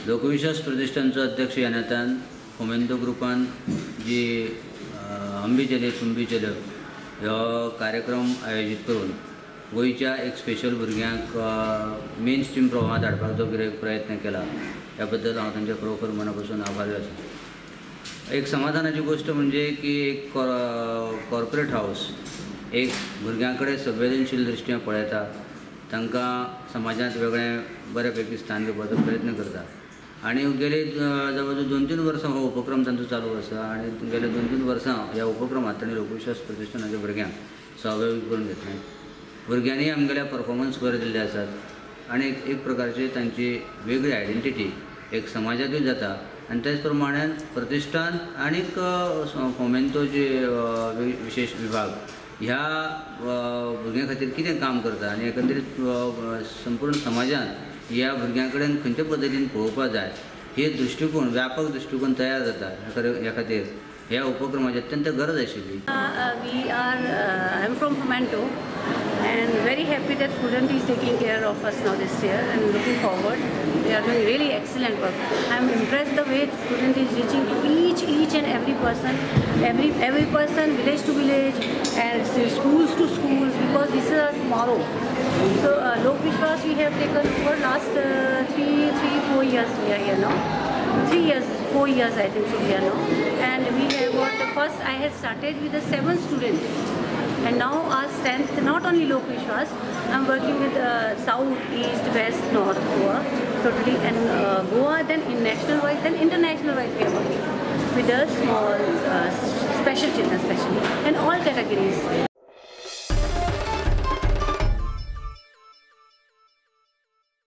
लोकविश्वास प्रतिष्ठानचो अध्यक्ष ह्या नात्यान फोमेंतो ग्रुपान जी हम भी चले तुम भी चले हो कार्यक्रम आयोजीत करून गोंयच्या एक स्पेशल भुरग्यांक मेन स्ट्रीम प्रवाहांत हाडपाक जो कितें प्रयत्न केला ह्या बद्दल हांव तांचे खरोखर मना पसून आभारी आसा. एक समाधानाची गोश्ट म्हणजे की एक कॉर्पोरेट हावस एक भुरग्यां कडेन संवेदनशील दृश्टीन पळयता, तांकां समाजांत वेगळें बऱ्या पैकी स्थान दिवपाचो प्रयत्न करता आनी गेले जवळ जवळ 2-3 वर्सां हो उपक्रम तांचो चालू आसा आनी गेले 2-3 वर्सां ह्या उपक्रमांत तांणी लोकविश्वास प्रतिष्ठानाच्या भुरग्यांक सहभागी करून घेतलें. भुरग्यांनी आमगेल्या परफॉर्मन्स बरे दिल्ले आसात आनी एक प्रकारची तांची वेगळी आयडेंटिटी एक समाजांतूय जाता आनी त्याच प्रमाणे प्रतिष्ठान आनीक फोमेंतो जे विशेष विभाग ह्या भुरग्यां खातीर कितें काम करता आनी एकंदरीत संपूर्ण समाजान ह्या भुरग्यां कडेन खंयच्या पद्दतीन पळोवपाक जाय हे दृश्टिकोन, व्यापक दृश्टिकोन तयार जाता. ह्या खातीर ह्या उपक्रमाची अत्यंत गरज आशिल्ली. I am from Fomento and very happy that student is taking care of us now this year and looking forward. They are doing really excellent work. I am impressed the way student is reaching to each and every person, every person, village to village and schools to schools, because this is our tomorrow. So Lok Vishwas we have taken over last 3-4 years we are here now. 3 years, 4 years I think so we are now. And we have got the first, I had started with the 7 students. And now our strength, not only Lok Vishwas, I am working with South, East, West, North Goa totally, and Goa, then in national wise, then international wise we are working with the small special children especially, and all categories,